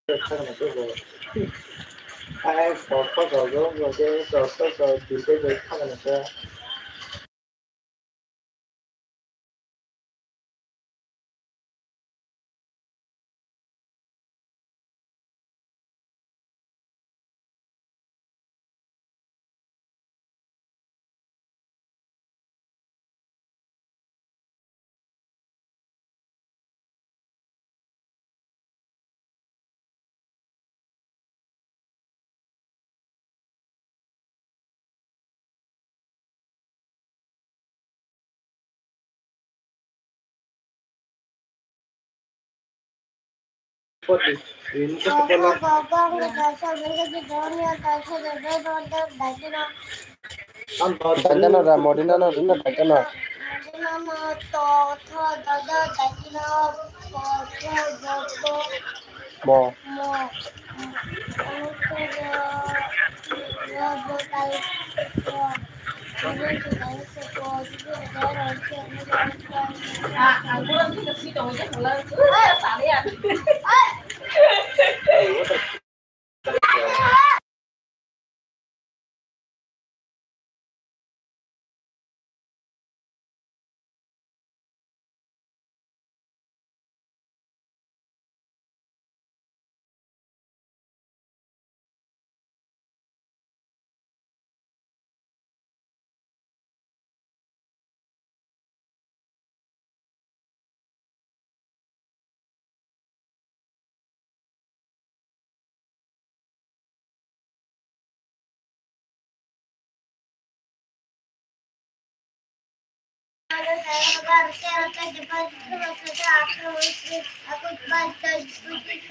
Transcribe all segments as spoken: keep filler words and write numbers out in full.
Daikano ra, modina no, rina daikano. Mo.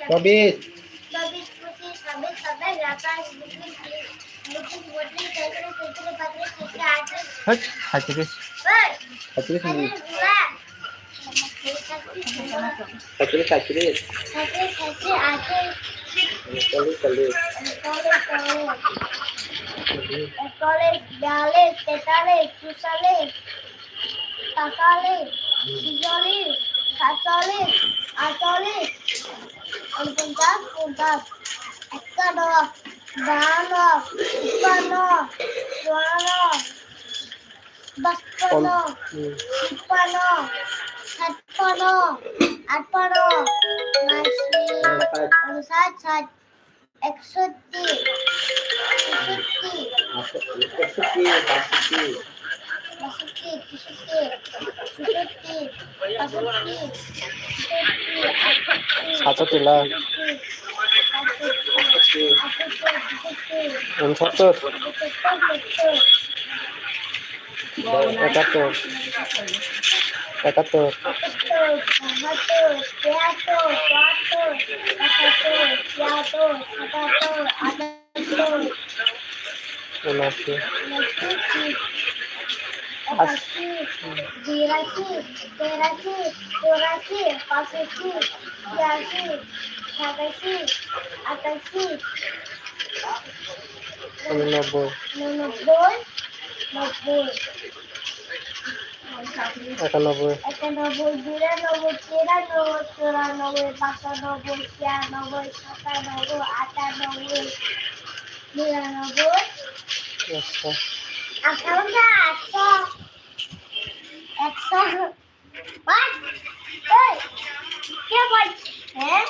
Chobis. Hait, saitris. Saitris ni. Saitris, saitris. Saitris, saitris, aitris. Cholish, cholish. Cholish, cholish. Ekolish, biyalish, tetalish, chuchalish, patalish, chichalish, satchalish, aitchalish, unponchash, ponchash, ekkanno, bawanno, tippanno, chuwanno, pachpanno, hmm, chuppanno, satpanno, atpanno, unashi, unsat, sat, eksotti, tesotti, eksotti, basotti, tesotti, chusotti, pasotti, satsotti, asotti, satsotti la. Unsattor. Ekattor. Ekattor. Unashi. Unashi. As- Birashi, terashi, churashi, pachashi, chiyashi, satashi, atashi, nobboi. Nobboi, nobboi. Ekanoboi. Ekanoboi, biranoboi, tiranoboi, churanobboi, pachanoboi, chiyanoboi, satanoboi, atanoboi, niranoboi. Ekso. Ekso wngkha, ekso. Ekso. What? Hey! Kya bhai? He?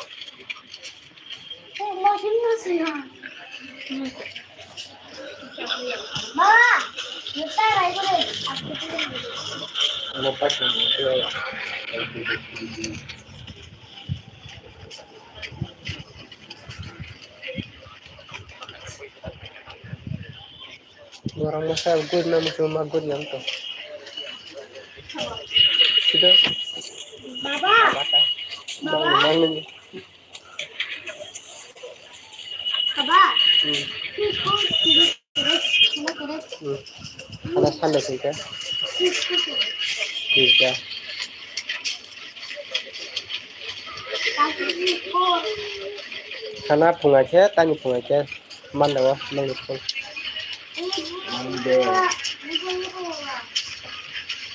Baba, juta rai kore. Borok masa guri na muchung ma guri yang to. Sida. Baba. Baba. Baba. Baba. Hmm. Hmm. Hana sanda singka. Singka. Hana phunga khe, tani phunga khe. Manda o, nang ni phone. Monday.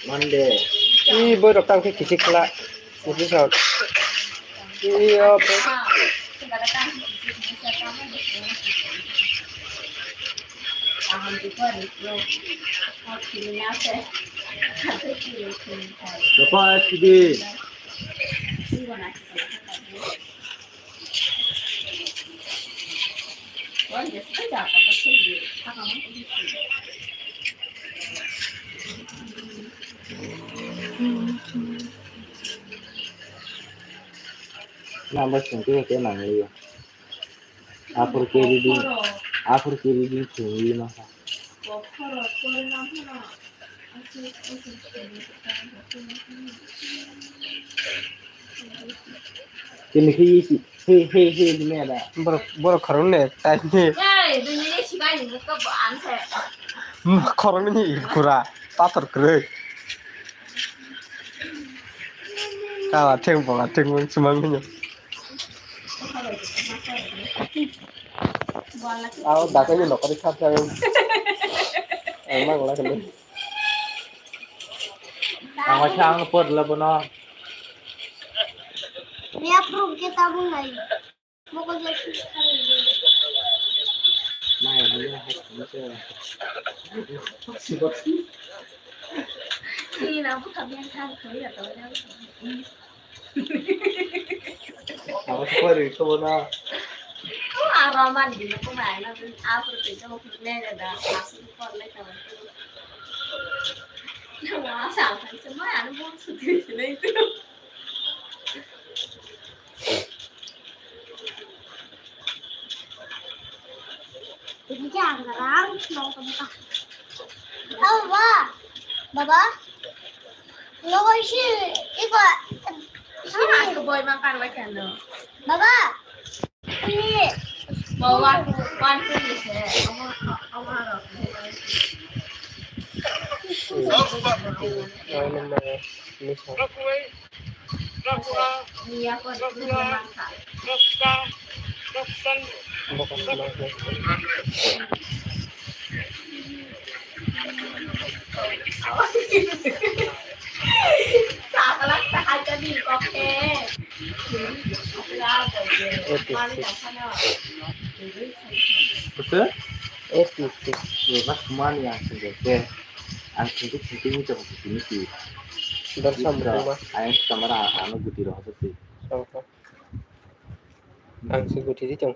Monday. I borok tang khe kichik khla. Office out. I o bo-, Lepo S P D. Number twenty ke nang liya. After K B B, after K B B twenty no. Kini khi isi, he, he, he, he, me da. Borok, borok khoroknwi ne, tai ne. Ei, dunia ni sibai ni buka bo ang se. Khoroknwi ni kura, pathor kwrwi. Kala theng bola theng mung sumang ni. Aw, dakai ni nokari kha kha. Ang mang la kene. Ang waisa ang por la bono. Ni approve ke tabung nai. Mokol je si kare. Mai ni ha ni se. Sibot. Ni na bu kami yang kan kami ya tahu ya. Ang por ri ko bono. Ko aroman di ko mai na. Approve ke ko ne da. Asu por le ka. Wa sa kan se mai anu bu su ti ne tu. Baba, baba, logo isi, iko, sini. Baba, ini. Baba, one, two, ni se. Eighty six. Betul? Eighty six. Mas kemana yang sendiri? Ang sendiri sendiri ni coba sini sih. Dan sama. Ayang sama ano guti roh sih. Oke. Ang sih guti di tong.